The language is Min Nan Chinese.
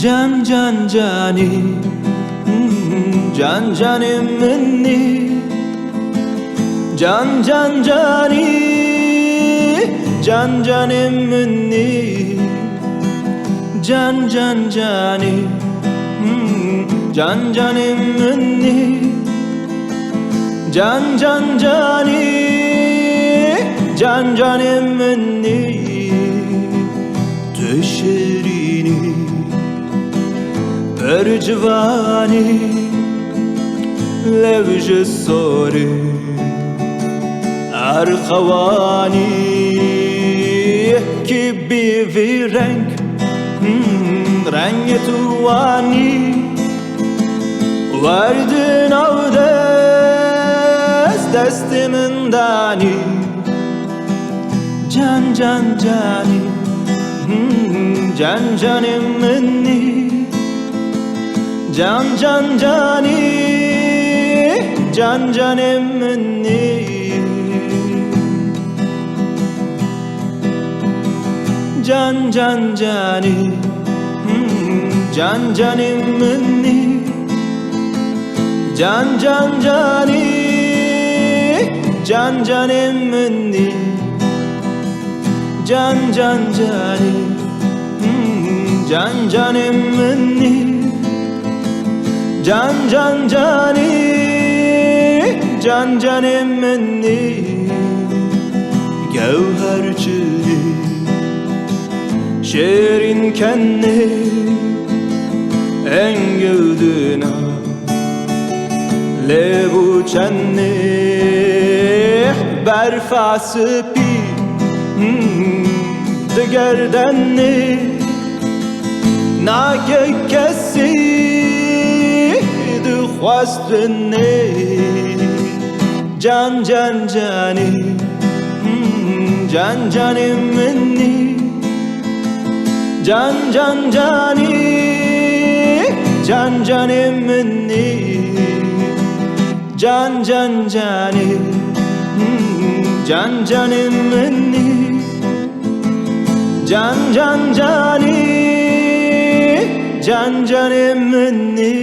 Can can cani, can canım minni. Can can cani, can canım minni. Can can cani, can canım minni. Can can cani, can canım minni. Tu şêrînî pir ciwanî lew ji sorê erxewanî kî bi vî reng rengê tu wanî were nav dest destê min danî. Can can canî, can canê minî. Can can canî, can canê minî. Can can canî, can canê minî. Can can canî, can canê minî. Can can canî, can canê minî. Can can canî, can canê minî. Gewher çilî şêrîn kenê engewdina lev û çenê berfa spî di gerdenê nake kesî dixwestinê. Can can canî, can canê minî. Can can canî, can canê minî. Can can canî, can canê minî. Can can canî, can canê minî.